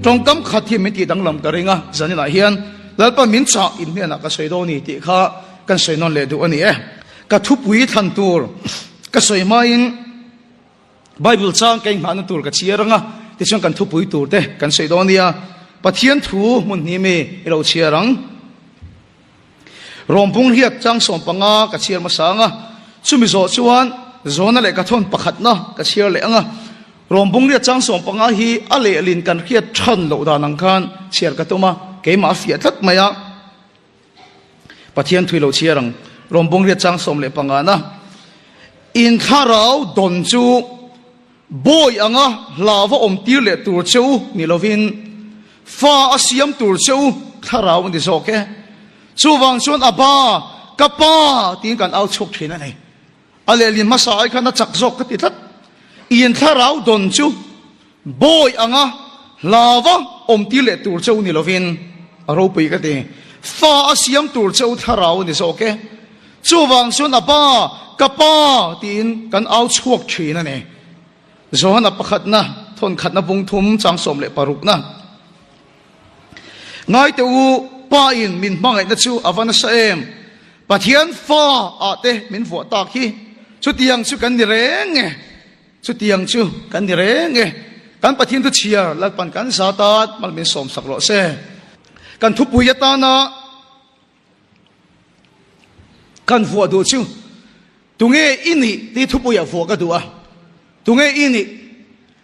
Tawngkam khat hi min tih danglam ka ring a, zaninah hian Lalpa min chah in hnenah ka sawi dawn ni tih kha kan sawi nawn leh duh a ni e. Ka thupui thlan tur ka sawi hmain Bible chang ka inghahna tur ka chhiar ang a, tichuan kan thupui tur te kan sawi dawn nia. Pathian thu hmun hnih mi i lo chhiar ang. Rawmpung hriat chang 15 ka chhiar hmasa ang a, chumi zawh chuan Zona leh Kathawn pakhatna ka chhiar leh ang a. Rawmpung hriat chang 15 hi a lehlin kan hriat than loh dan ang khan chhiar ka tum a, keimah a fiah tlat mai a. Pathian thui lo chhiar ang. Rawmpung hriat chang 15 na in thlarau dawn chu bawi anga hlava awm tir leh tur che u ni lovin fa a siam tur che u thlarau a ni zawk e. Chuvang chuan a ba, ka pa tiin kan au chhuak thin a ni. A lehlin hmasa ai khan a chak zawk ka ti tlat. In thlarau dawn chu bawi anga hlava awm tir leh tur che u ni lovin a ropui ka ti. Fa a siam tur che u thlarau a ni zawk e. Chuvang chuan a ba, ka pa tiin kan au chhuak thin a ni. Johana pakhatna, thawnkhatna bung thum chang 16na. Ngaite u, Pa in min hmangaihna chu a va nasa em? Pathian fa ah te min vuah tak hi. Chutiang chu kan ni reng e. Chutiang chu kan ni reng e. Kan Pathian thu chhiar Lalpan kan za tat mal min sawm sak rawh se. Kan thupui atana kan vuah duh chu tunge i nih tih thupuiah vuah ka duh a. Tunge i nih?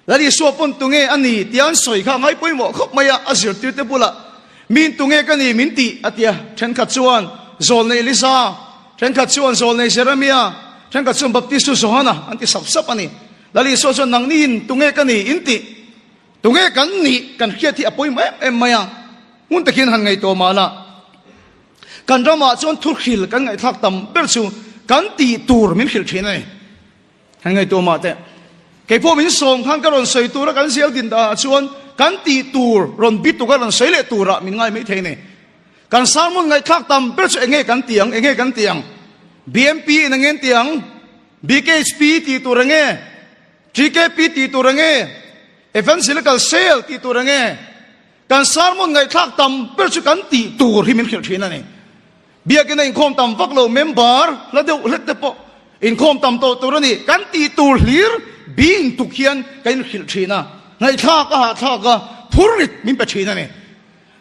Lal Isua pawn tunge a ni tia an sawi kha a ngai pawimawh khawp mai a, a zirtirte bulah Min tunge ka ni min tih a ti a. Thenkhat chuan Zawlnei Elisa, thenkhat chuan Zawlnei Jeremia, thenkhat chuan Baptistu Johana an ti sap sap a ni. Lal Isua chuan nangniin tunge ka ni in tih? Tunge kan nih kan hriat hi a pawimawh em em mai a, hmun takin han ngaihtuah mah la. Kan ramah chuan thuhril kan ngaihthlak tam ber chu kan tih tur min hrilh thin a ni. Han ngaihtuah mah teh. Kei pawh min sawm khan ka rawn sawi tura kan zel din danah chuan kan tih tur rawn bi tuka rawn sawi leh turah min ngai mai thei a ni. Kan sermon ngaihthlak tam ber chu enge kan ti ang, enge kan ti ang? BMP in enge an ti ang? BKHP tih tur enge? TKP tih tur enge? Evangelical Cell tih tur enge? Kan sermon ngaihthlak tam ber chu kan tih tur hi min hrilh thin a ni. Biakina inkhawm tam vak lo member hla deuh hlek te pawh inkhawm tam tawh tur a ni. Kan tih tur hlir being tuk hian kan inhrilh thin a, ngaihthlak a hahthlak a, phurrit min pe thin a ni.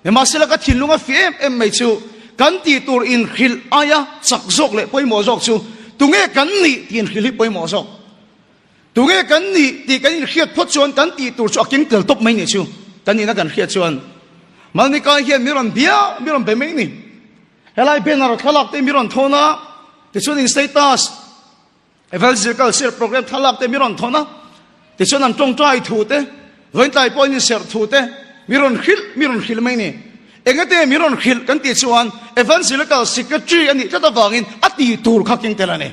Nimahsela ka thinlung a fih em em mai chu kan tih tur inhrilh aia chak zawk leh pawimawh zawk chu tunge kan nih tih inhrilh hi pawimawh zawk. Tunge kan nih tih kan inhriat phawt chuan kan tih tur chu a keng tel tawp mai nih chu kan nihna kan hriat chuan Malnikai hian mi rawn bia mi rawn be mai ni. Helai banner thlalak te mi rawn thawn a, tichuan in status evangelical serh program thlalak te mi rawn thawn a, tichuan an tawngtai thu te vawiintlai pawhin in serh thu te mi rawn hrilh mi rawn hrilh mai ni. Engate mi rawn hrilh kan tih chuan evangelical secretary a nih tlat avangin a tih tur kha keng tel a ni.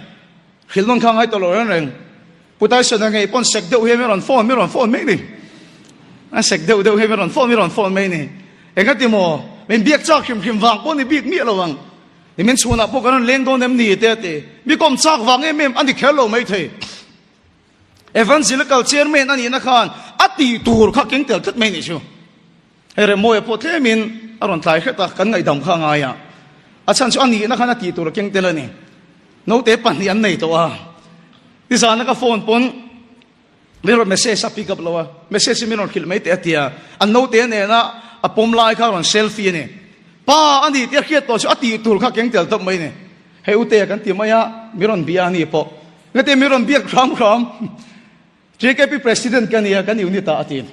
Hrilh nawn kha ngai tawh lo reng reng. Pu Tyson a ngei pawn sek deuh hi mi rawn phone mi rawn phone mai ni. A sek deuh deuh hi mi rawn phone mi rawn phone mai ni. Engati maw? Min biak chak hrim hrim vang pawh ni bik miah lo ang. Ni min chhunah pawh kan rawn leng dawn em ni te a ti. Mi kawm chak vang em em a ni kher lo mai thei. Evangelical chairman a nihna khan a tih tur kha keng tel tlat mai ni chu. Hei Remawia pawh tlemin a rawn tlai hret a, kan ngaihdam kha a ngai a. A chhan chu a nihna khan a tih tur a keng tel a ni. Naute pahnih an nei tawh a. Nizana ka phone pawn min rawn message a pick up lo a, message hi min rawn hrilh mai teh a ti a. An naute nena a pawm lai kha a rawn selfie a ni. Pa a ni tih a hriat tawh chu a tih tur kha keng tel tawp mai a ni. Hei Utea kan ti mai a, min rawn bia a ni pawh. Engati min rawn biak hram hram. JKP President ka nia, kan unit ah a ti.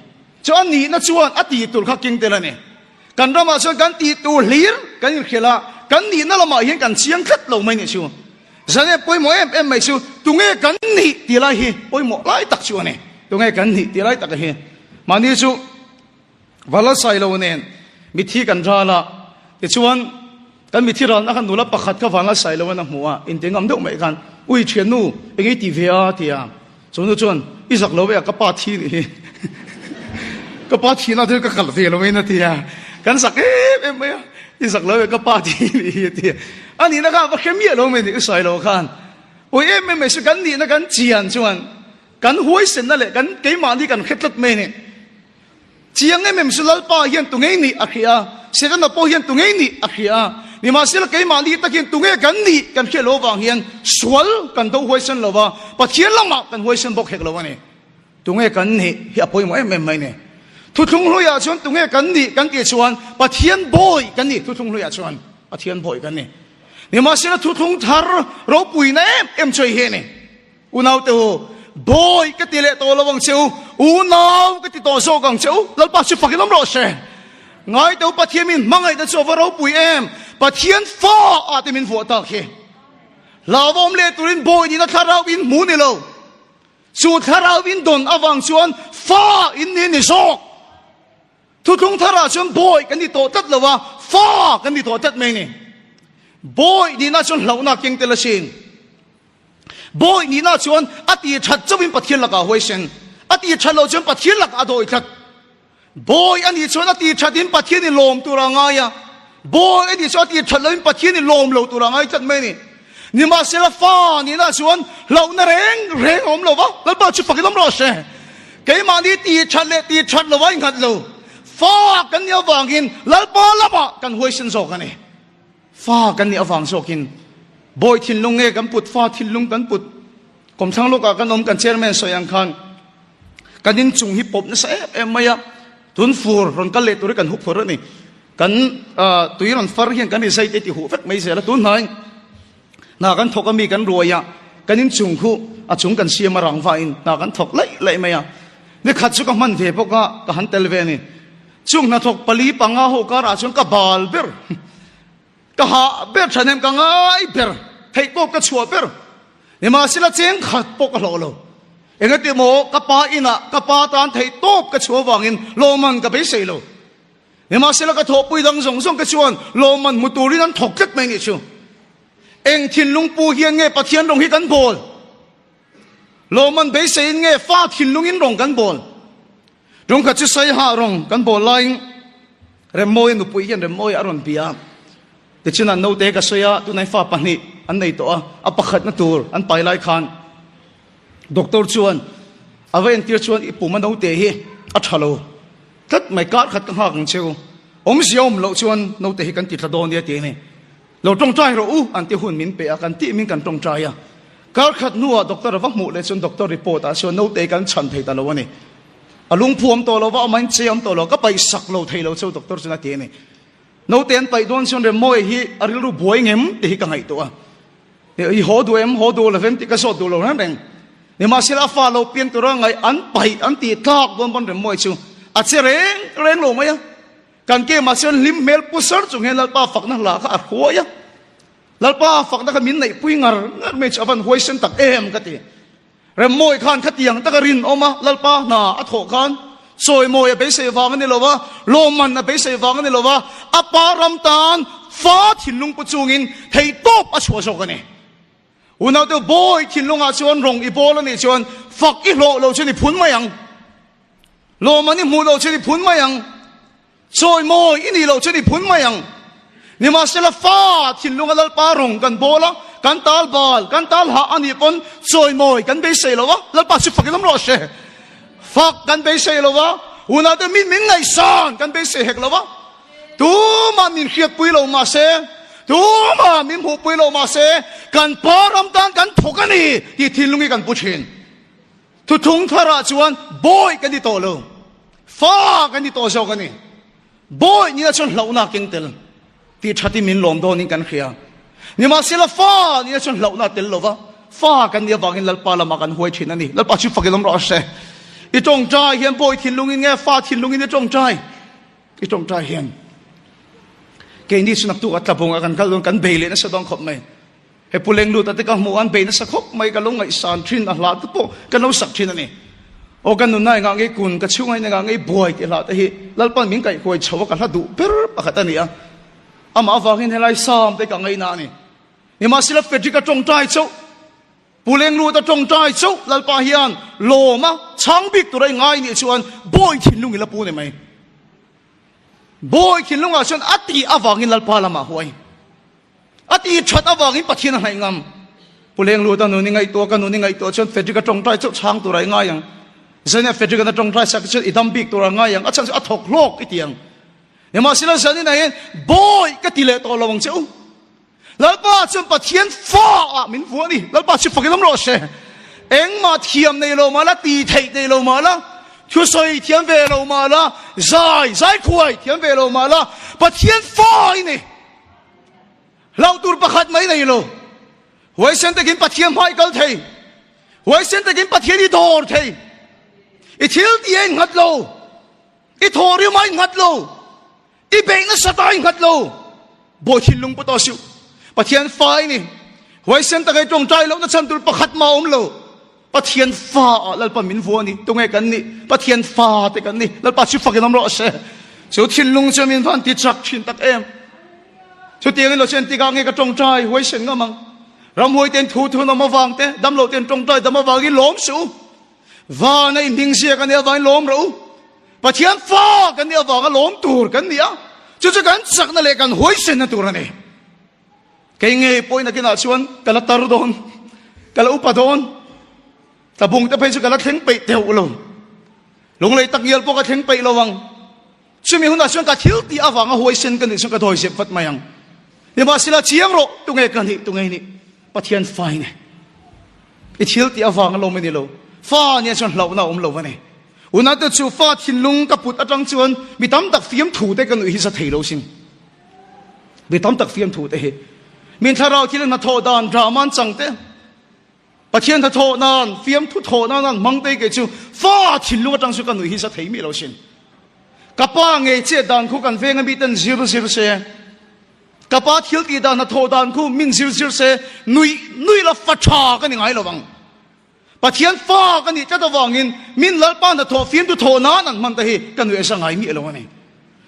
Chu a nihna chuan a tih tur kha keng tel a ni. Kan ramah chuan kan tih tur hlir kan inhrilh a, kan nihna lamah hian kan chiang tlat lo mai nih chu. Zane pawimawh em em mai chu tunge kan nih tih lai hi pawimawh lai tak chu a ni. Tunge kan nih tih lai tak hi. Mahni chu Vala Sailo nen mithi kan ral a, tichuan kan mithi ralna khan nula pakhat kha Vala Sailo in a hmu a, inti ngam deuh mai khan, Ui thiannu, eng ei ti ve a? ti a. Chu nu chuan, I zak lo ve a, ka pa thi nih hi. Ka pa thihna thil ka kalh ve lo in a ti a. Kan zak em em mai a, I zak lo ve, ka pa thi nih hi a ti a. A nihna khan va hre miah lo mai ni, U Sailo khan. Ui em em mai chu kan nihna kan chian chuan kan huaisenna leh kan keimahni kan hre tlat mai a ni. Chiang em em chu Lalpa hian tunge i nih a hria a, Setana pawh hian tunge i nih a hria a. Nimahsela keimahni tak hian tunge kan nih kan hriat loh avang hian sual kan do huaisen lo va, Pathian lamah kan huaisen bawk hek lo a ni. Tunge kan nih hi a pawimawh em em mai ni. Thuthlung hluiah chuan tunge kan nih kan tih chuan Pathian bawi kan ni thuthlung hluiah chuan Pathian bawi kan ni. Nimahsela thuthlung thar ropuina em em chu hei hi a ni. Unaute u, bawi ka ti leh tawh lo ang che u, unau ka ti tawh zawk ang che u, Lalpa chu fakin awm rawh se. Ngaite u, Pathian min hmangaihna chu a va ropui em, Pathian fa ah te min vuah tak hi. Hlauhawm leh turin bawi nihna thlarau in hmu ni lo. Chu thlarau in dawn avang chuan fa in ni ni zawk. Thuthlung tharah chuan bawi kan ni tawh tlat lo a, fa kan ni tawh tlat mai ni. Bawi nihna chuan hlauhna keng tel asin. Bawi nihna chuan a ti that chauhin Pathian lakah a huaisen. A ti that loh chuan Pathian lakah a dawi tlat. Bawi a nih chuan a ti thatin Pathian i lawm tur a ngai a. Bawi a nih chuan a ti that lohin Pathian i lawm lo tur a ngai tlat mai a ni. Nimahsela fa nihna chuan hlauhna reng reng a awm lo va, Lalpa chu fakin awm rawh se. Keimahni ti that leh ti that lo a inghat lo. Fa kan nih avangin Lalpa lamah kan huaisen zawk a ni. Fa kan nih avang zawkin bawi thinlung nge kan put, fa thinlung kan put. Kawmthlang lawkah kan awm, kan chairman sawi ang khan kan inchung hi pawp nasa em em mai a, tun fur rawn kal leh tur hi kan hup phur a ni. Kan tui rawn far hian kan rizai te ti huh vek mai zel a, tun hnai hna kan thawk a mi kan ruai a, kan inchung khu a chung kan siam a rang vain hna kan thawk laih laih mai a. Nikhat chu ka hman ve bawk a, ka han tel ve a ni. Chung hnathawk pali panga ho karah chuan ka bal ber, ka hah ber, thahnem ka ngai ber, theihtawp ka chhuah ber. Nimahsela cheng khat pawh ka hlawh lo. Engati maw ka pa inah ka pa tan theihtawp ka chhuah avangin lawmman ka beisei lo. Nimahsela ka thawhpui dang zawng zawng te chuan lawmman hmu turin an thawk tlat mai nih chu. Eng thinlung pu hian nge Pathian rawng hi kan bawl? Lawmman beiseiin nge fa thinlungin rawng kan bawl? Rawngkhat chu Saiha rawng kan bawl laiin Remmawia nupui hian Remmawia a rawn bia a. Tichuan an naute ka sawi a, tunah fa pahnih an nei tawh a, a pakhatna tur an pai lai khan doctor chuan a va entir chuan i pum a naute hi a tha lo tlat mai, kar khat ka nghak ang cheu, awmzia awm loh chuan naute hi kan ti tla dawn nia ti a ni. Lo tawngtai rawh u an ti hun min pe a, kan tih min kan tawngtai a. Kar khat hnuah doctor a va hmuh leh chuan doctor report ah chuan naute kan chhan thei ta lo a ni. A lungphu awm tawh lo va, amahin che awm tawh lo, ka paih sak lo thei lo cheu doctor chuan a ti a ni. Naute an paih dawn chuan Remmawia hi a rilru buai ngem tih hi ka ngaihtuah a. I haw duh em, haw duh lo vem tih ka zawt duh lo reng reng. Nimahsela a fa lo pian tura ngaih an paih an tih tlak dawn pawn Remmawia chu a che reng reng lo mai a. Kan kemah chuan hlim hmel pu sar chung hian Lalpa fakna hla kha a hruai a. Lalpa fakna kha min neihpui ngar ngar mai chu a van huaisen tak em ka ti. Remmawi khan khatiang taka rinawm a Lalpa hna a thawh khan chawimawi a beisei vang a ni lo va, lawmman a beisei vang a ni lo va, a pa ram tan fa thinlung pu chungin theihtawp a chhuah zawk a ni. Unaute bawi thinlungah chuan rawng i bawl a nih chuan fak i hlawh lo chuan i phun mai ang. Lawmman i hmuh loh chuan i phun mai ang. Chawimawi i nih loh chuan i phun mai ang. Nimahsela fa thinlunga Lalpa rawng kan bawl a, kan tal bal, kan tal hah a nih pawn chawimawi kan beisei lo a, Lalpa chu fakin awm rawh se. Fak kan beisei lo a, unaute min min ngaihsan kan beisei hek lo a. Tumah min hriatpui lo mahse, tumah min hmuhpui lo mahse, kan pa ram tan kan thawk a ni tih thinlung hi kan pu thin. Thuthung tharah chuan bawi kan ni tawh lo, fa kan ni tawh zawk a ni. Bawi nihna chuan hlauhna a keng tel tih thatin min lawm dawnin kan hria. Nimahsela fa nihna chuan hlauhna a tel lo va, fa kan nih avangin Lalpa lamah kan huai thin a ni. Lalpa chu fakin awm rawh se. I tawngtai hian bawi thinlungin nge fa thinlungin i tawngtai? I tawngtai hian keini chu naktuk a tlabung a kan kal dawn kan bei leh nasa dawn khawp mai. He pu lenglut ate ka hmuh an bei nasa khawp mai ka lo ngaihsan thin a hla te pawh ka lo sak thin a ni. Aw ka nunna engah ngei kun ka chhunga in engah ngei buai tih hla te hi Lalpan min kaihhuai chho a ka hla duh ber pakhat a ni a. Amah avangin helai Sam te ka ngaina a ni. Nimahsela Frederick a tawngtai chauh, Pu Lenglut a tawngtai chauh Lalpa hian lawm a chhang bik tura i ngai nih chuan bawi thinlung i la pu ni mai. Bawi thinlungah chuan a tih avangin Lalpa lamah huai. A ti that avangin Pathian a hnaih ngam. Pu Lengluta nun i ngaihtuah, ka nun i ngaihtuah chuan Frederick a tawngtai chauh chhang tura i ngai ang. Zanin a Frederick-a'n a tawngtai sak chuan i dam bik tur a ngai ang, a chhan chu a thawk hlawk i ti ang. Nimahsela zanin ah hian bawi ka ti leh tawh lo ang che u. Lalpa chuan Pathian fa ah min vuah a ni. Lalpa chu fakin awm rawh se. Engmah thiam nei lo mah la, ti theih nei lo mah la, thusawi thiam ve lo mah la, zai, zai khuai thiam ve lo mah la, Pathian fa i ni. Hlauh tur pakhat mai nei lo. Huaisen takin Pathian hmai kal thei. Huaisen takin Pathian i dawr thei. I thil ti a innghat lo. I thawhrim a innghat lo. I beih nasat a innghat lo. Bawi thinlung pawh tawh suh. Pathian fa i ni. Huaisen taka i tawngtai lohna chhan tur pakhat mah a awm lo. Pathian fa ah Lalpa min vuah a ni. Tunge kan nih? Pathian fa te kan ni. Lalpa chu fakin awm rawh se. Chu thinlung chu min van ti chak thin tak em. Chutiangin lo chen tikah nge ka tawngtai huaisen ngam ang. Ramhuai ten thu thun awm avang te, damlo ten tawngtai dam avangin lawm suh u. Vana i hming ziak a nih avangin lawm rawh u. Pathian fa kan nih avanga lawm tur kan ni a, chu chu kan chakna leh kan huaisenna tur a ni. Kei ngei pawhin nakinah chuan ka la tar dawn, ka la upa dawn, tlabung te phei chu ka la thleng peih teuh lo. Lunglei tak ngial pawh ka thleng peih lo ang. Chumi hunah chuan ka thil tih avanga huaisen ka nih chuan ka dawi zep vat mai ang. Nimahsela chiang rawh, tunge ka nih, tunge nih? Pathian fa i ni. I thil tih avanga lawm i ni lo. Fa nia chuan hlauhna a awm lo a ni. Unate chu fa thinlung ka put atang chuan mi tam tak fiamthu te ka nuih hi za thei lo sin. Mi tam tak fiamthu te hi. Min thlarau thil hnathawh dan drama an chang te. Pathian hnathawh nan, fiamthu thawh nan an hmang te kei chu fa thinlung atang chu ka nuih hi za thei mi lo sin. Ka pa ngei chet dan khu kan venga mi ten zir zir se. Ka pa thil tih dan hnathawh dan khu min zir zir se nuih nuih la fa tha ka ni ngai lo ang. Pathian fa ka nih tlat avangin min Lalpa hnathawh fimtu thawh nan an hman te hi ka nuih asa ngai miah lo a ni.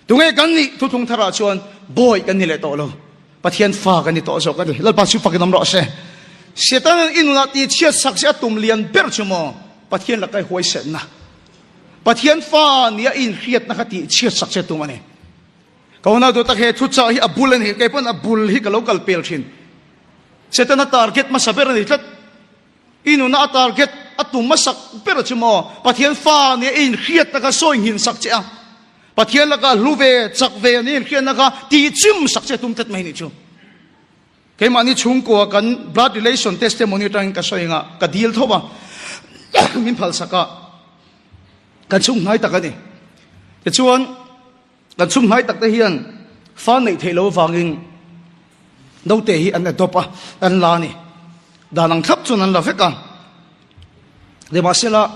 Tunge kan nih thuthlung tharah chuan bawi kan ni leh tawh lo. Pathian fa kan ni tawh zawk a ni. Lalpa chu fakin awm rawh se. Satan i nunah tih chhiat sak si a tum lian ber chu maw Pathian laka i huaisenna. Pathian fa nia i inhriatna kha tih chhiat sak che tum a ni. Ka unau duh tak he thuchah hi a bul a ni. Kei pawn a bul hi ka lo kal pel thin. Setana target hmasa ber a ni tlat. I nuna a target a tum hmasak ber chu maw Pathian fa nia i inhriatna kha sawi nghin sak che a. Pathian laka hlu ve, chak ve nia inhriatna kha tihchim sak che tum tlat mai ni chu. Keimahni chhungkua kan blood relation testimony atangin ka sawi anga ka dil tho a, min phalsak a, kan chhung hnai tak a ni. Tichuan, Kan chhung hnai tak te hian fa neih theih loh avangin naute hi an adopt a, an la a ni. Dan ang thlap chuan an la vek a. Nimahsela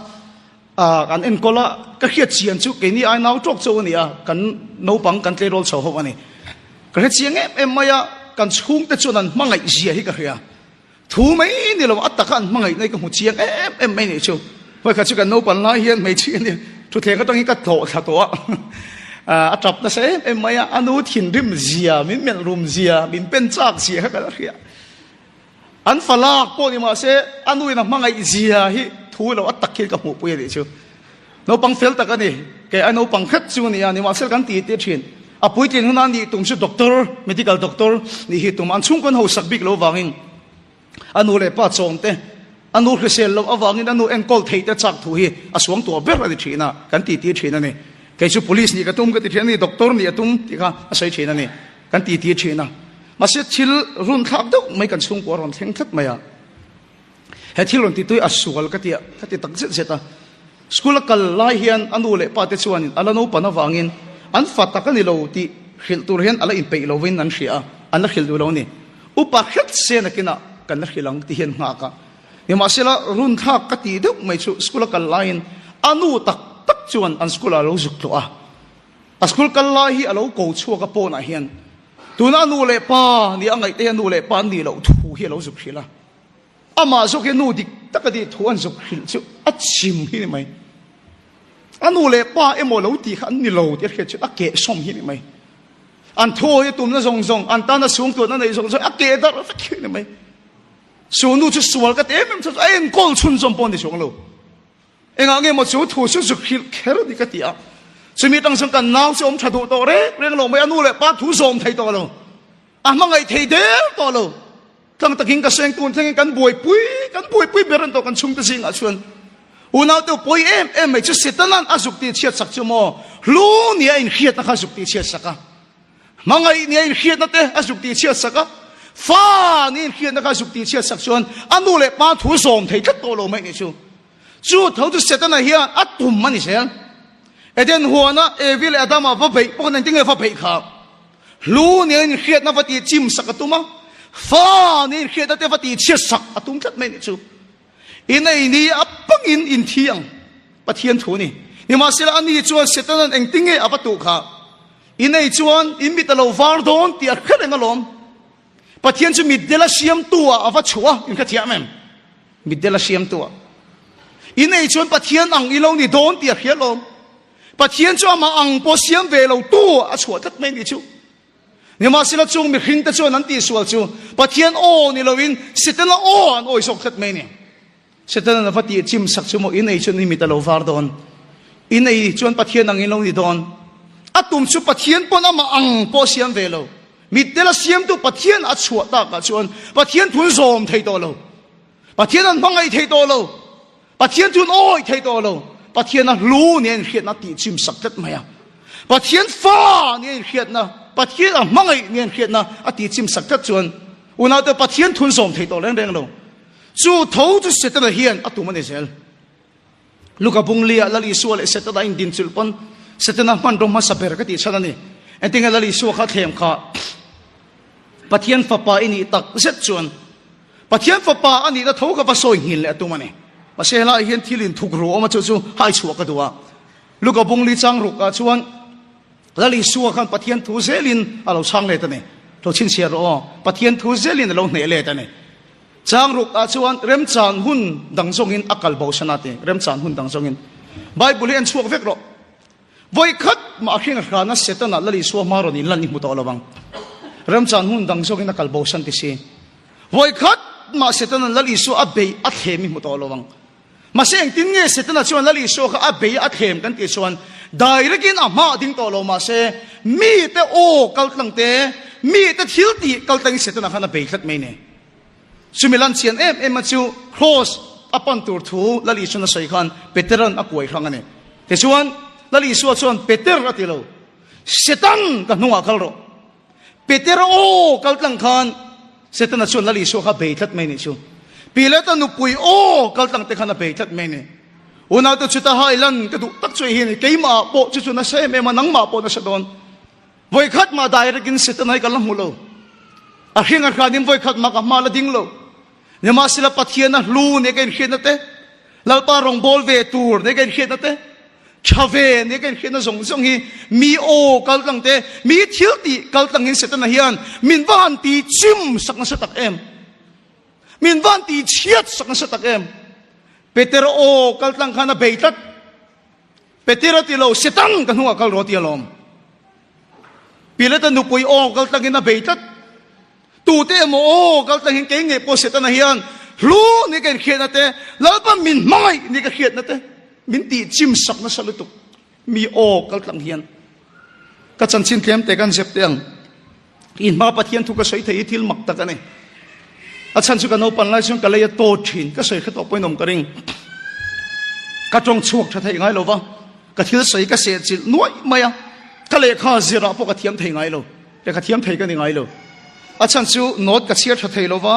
an enkawl a, ka hriat chian chu keini ai nau tawk chauh a ni a, kan naupang kan tleirawl chho ho a ni. Ka hre chiang em em mai a, kan chhungte chuan an hmangaih zia hi ka hria. Thu mai ni lo, a taka an hmangaih na hi ka hmu chiang em em mai nih chu. Vawikhat chu kan naupan lai hian hmeichhia nia thutthleng atang hi ka tlawh thla tawh a, a tap nasa em em mai a, a nu thinrim zia, min melh rum zia, min pen chak zia kha ka la hria. An fa lak pawh ni mahse a nu in a hmangaih zia hi thu lo a tak hian ka hmuhpui a nih chu. Naupang fel tak a ni, kei ai naupang khat chu a ni a, nimahsela kan ti tih thin. A puitlin huna nih tum chu doctor, medical doctor nih hi tum. An chhungkaw an hausak bik lo avangin a nu leh pa chawm te, a nu hrisel loh avangin a nu enkawl theih te chak thu hi a suang tuah ber a ni thin a, kan ti tih thin a ni. Kei chu police nih ka tum ka ti thin a ni, doctor nih a tum tih kha a sawi thin a ni, kan ti tih thin a. Mahse thil runthlak deuh mai kan chhungkua a rawn thleng tlat mai a. He thil rawn titui a sual ka ti a, ka ti tak zet zet a. School a kal lai hian a nu leh pa te chuanin a la naupan avangin an fa tak a ni lo tih hrilh tur hian a la inpeih lovin an hria a, an la hrilh duh lo a ni. Upa hret se nakinah kan la hrilh ang ti hian nghak a. Nimahsela runthlak ka tih deuh mai chu school a kal laiin a nu tak tak chuan an school ah a lo zuk tawh a. A school kal lai hi a lo ko chhuak a pawnah hian tuna a nu leh pa nia a ngaih te hian nu leh pa an nih loh thu hi a lo zuk hrilh a. Amah zawk hi nu dik tak a tih thu an zuk hrilh chu a chim hi ni mai. A nu leh pa emaw lo tih kha an ni lo tih a hriat chu a keh sawm hi ni mai. An thawi a tumna zawng zawng, an tana suangtuahna neih zawng zawng a keh darh vek hi ni mai. Chu nu chu sual ka ti em em chu a enkawl chhunzawm pawh a ni chuang lo. Engah nge maw chu thu chu zuk hrilh kher a ni ka ti a. Chumi atang chuan kan nau chu awm tha duh tawh reng reng lo mai, a nu leh pa thu zawm thei tawh lo. A hmangaih thei der tawh lo. Tlang takin ka seng tun thlengin kan buaipui, kan buaipui ber an tawh kan chhungte zingah chuan. Unaute pawi em em mai chu Setanan a zuk tih chhiat sak chu maw hlu nia inhriatna kha zuk tih chhiat sak a. Hmangaih nia inhriatna te a zuk tih chhiat sak a. Fa nia inhriatna kha zuk tih chhiat sak chuan a nu leh pa thu zawm thei tlat tawh lo mai nih chu. Chu tho chu Setana hian a tum a ni zel. Eden huana Evi leh Adama va beih pawh khan engtin nge va beih kha? Hlu nia inhriatna va tih chim sak a tum a, fa nia inhriatna te va tih chhiat sak a tum tlat mai nih chu. In ei ni a pangin in thi ang, Pathian thu a ni. Nimahsela ani chuan Setanan engtin nge a va tuh kha? In ei chuan in mit a lo var dawn tih a hre reng alawm. Pathian chu mitdel a siamtu ah a va chhuah a, in hrethiam em? Mitdel a siamtu ah. In ei chuan Pathian ang i lo ni dawn tih a hria alawm. Pathian chu amah ang pawh siam ve lo tu a chhuah tlat mai nih chu. Nimahsela chung mihring te chuan an tihsual chu Pathian aw ni loin Setana aw an awi zawk tlat mai ni. Setana va tih chim sak chu maw in ei chuan i mit a lo var dawn. In ei chuan Pathian ang in lo ni dawn. A tum chu Pathian pawn amah ang pawh siam ve lo. Mitdel a siamtu Pathian a chhuah takah chuan Pathian thun zawm thei tawh lo. Pathian an hmangaih thei tawh lo. Pathian chu an awih thei tawh lo. Pathian a hlu nia inhriatna tih chim sak tlat mai a. Pathian fa nia inhriatna, Pathian a hmangaih nia inhriatna a tih chim sak tlat chuan unaute Pathian thun zawm thei tawh reng reng lo. Chu tho chu Setana hian a tum a ni zel. Luka bunglia Lal Isua leh Setana a indin chulh pawn Setana hmanraw hmasa ber ka tih chhan a ni. Engtinge Lal Isua kha thlem kha Pathian fapa i nih tak zet chuan Pathian fapa a nihna tho ka va sawi nghin leh a tum a ni. Mahse helaiah hian thil inthuk ru awm a chu chu hai chhuah ka duh a. Luka bungli chang ruk ah chuan Lal Isua khan Pathian thu zelin a lo chhang let a ni. Lo chhinchhiah rawh aw. Pathian thu zelin a lo hneh let a ni. Chang ruk ah chuan remchan hun dang zawngin a kal bo san a ti. Remchan hun dang zawngin. Bible hi en chhuak vek rawh. Vawi khat mah a hring a hrana Setana Lal Isua hma rawn inlan i hmu tawh lo ang. Remchan hun dang zawkin a kal bo san ti si. Vawi khat mah Setana Lal Isua a bei a thlem i hmu tawh lo ang. Mahse engtin nge Setana chuan Lal Isua kha a bei a thlem kan tih chuan direct in a hma a ding tawh lo mahse mite aw kaltlang te, mite thil tih kaltlangin Setana khan a bei tlat mai ni. Chumi lan chian em em a chu Kraws a pan tur thu Lal Isuan a sawi khan Peteran a kuai hrang a ni. Tichuan, Lal Isua chuan Peter a ti lo, Setan ka hnungah kal rawh. Peter aw kal tlang khan Setana chuan Lal Isua kha bei tlat mai nih chu. Pilata nupui aw kal tlang te khan a bei tlat mai ni. Unaute chuta hai lan ka duh tak chu hei hi a ni, keimah pawh chu chu nasa em em a, nangmah pawh nasa dawn. Vawikhat mah direct in Satan ai ka la hmu lo. A hring a hranin vawikhat mah ka hma la ding lo. Nimahsela Pathian a hlu ne ka inhriatna te, Lalpa rawngbawl ve tur ne ka inhriatna te, tha ve ne ka inhriatna zawng zawng hi mi aw kaltlang te, mi thil tih kaltlangin Setana hian min va han ti chim sak nasa tak em. Min va han ti chhiat sak nasa tak em. Petera aw kaltlang khan a bei tlat. Peter a ti lo, Satan ka hnungah kal rawh ti alawm. Pilate nupui aw kal tlangin a bei tlat. Tute emaw aw kal tlangin kei ngei pawh Setana hian hlu ni ka inhriatna te, Lalpa min hmangaih ni ka hriatna te min tih chim sak nasa lutuk. Mi aw kal tlang hian ka chanchin tlem te kan zep teh ang. In hma Pathian thu ka sawi thei hi thil mak tak a ni. A chhan chu ka naupan lai chuan ka lei a tawt thin, ka sawi hre tawh pawhin awm ka ring. Ka tawng chhuak tha thei ngai lo va, ka thil sawi ka seh chilh nuaih mai a, ka lehkha zirah pawh ka thiam thei ngai lo, lehkha thiam thei ka ni ngai lo. A chhan chu note ka chhiar tha thei lo va,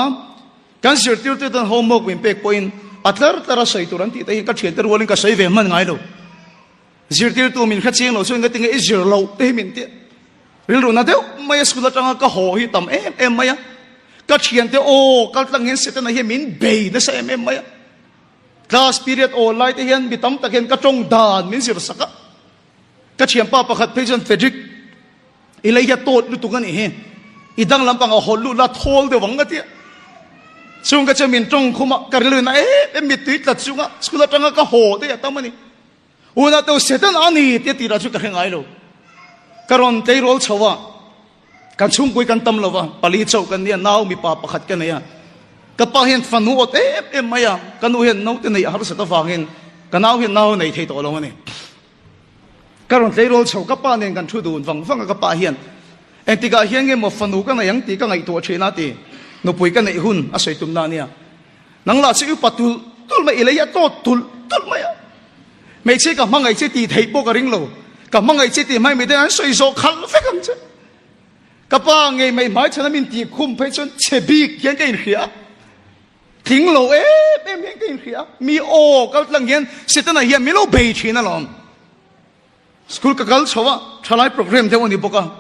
kan zirtirtu ten homework min pek pawhin a tlar tlar a sawi tur an tih te hi ka thiante rualin ka sawi ve hman ngai lo. Zirtirtu min hre chiang lo chuan engati nge i zir loh te hi min ti. Rilru na deuh mai a school atanga ka haw hi tam em em mai a. Ka thiante aw kal tlang hian Setana hian min bei nasa em em mai a. Class period aw lai te hian mi tam tak hian ka tawng dan min zir sak a. Ka thianpa pakhat phei chuan Frederick i lei hi a tawt lutuk a nih hi. I dang lampang a hawl lut la thawl deuh ang a ti a. Chung ka chuan min tawng khum a, ka rilru na em em mittui tlat chunga school atanga ka haw te hi a tam a ni. Unau teu Satan a ni tia tirah chu ka hre ngai lo. Ka rawn tleirawl chho a, kan chhungpui kan tam lo va, pali chauh kan nia, nau mipa pakhat ka nei a. Ka pa hian fanu awt em em mai a, ka nu hian naute neih a harsat avangin ka nau hian nau nei thei tawh lo a ni. Ka rawn tleirawl chho, ka pa nen kan thu dun vang vang a, ka pa hian engtikah hian nge maw fanu ka nei ang tih ka ngaihtuah thin a ti, nupui ka neih hun a sawi tumna a nia. Nang lah chu i upa tulh tulh mai, i lei a tawt tulh. tulh mai a. Hmeichhia ka hmangaih che tih theih pawh ka ring lo. Ka hmangaih che tih hmai mite an sawi zawh khalh vek ang che. Ka pa ngei mai hmai chhana min tih khum phei chuan chhe bik hian ka inhria a. Tling lo em em hian ka inhria a. Mi aw kal tlang hian Setana hian min lo bei thin alawm. School ka kal chho a, thalai program deuh a ni bawk a.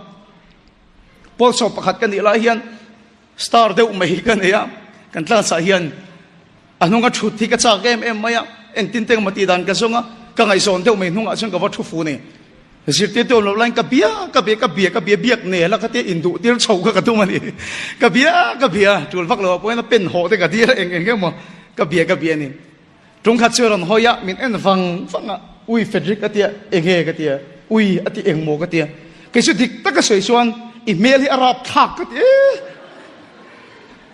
Pawlsawm pakhat ka nih lai hian star deuh mai hi ka nei a, kan class ah hian a hnunga thut hi ka chak em em mai a, engtin te engmaw tih dan ka zawng a, ka ngaihzawn deuh mai hnungah chuan ka va thu fu ni. Zirtirtu awm loh laiin ka bia ka bia ka bia ka bia biak nel a khatia induh tir chho kha ka tum a ni. Ka bia ka bia tul vak lo ah pawhin a pen hawh te ka dir a eng eng emaw ka bia ka bia a ni. Tungkhat chu a rawn hawi a, min en vang vang a, Ui Frederick a tia, enge ka tia, ui a ti eng maw ka tia, kei chu dik taka sawi chuan i hmel hi a rap thlak ka ti e,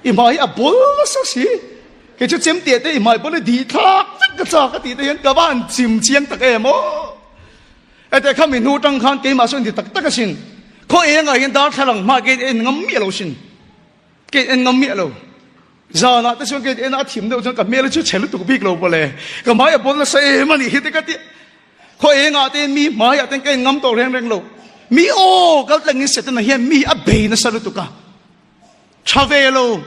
i hmai hi a bawl nasa si, kei chu chemte te i hmai bawl hi dih thlak vek ka chak a tih te hian ka va han chim chiang tak em aw. Hete kha mi hnu tang khan keimah sawn ti tak tak asin, khaw engah hian darthlalang hma kei en ngam miah lo sin. Kei en ngam miah lo. Zanah te chuan kei en a thim deuh chuan ka hmel chu chhe lutuk bik lo pawle. Ka hmai a bawl nasa em a nih hi te ka ti. Khaw engah te mi hmaiah ten ka en ngam tawh reng reng lo. Mi aw kal tlangin Setana hian mi a bei nasa lutuk a. Tha ve lo,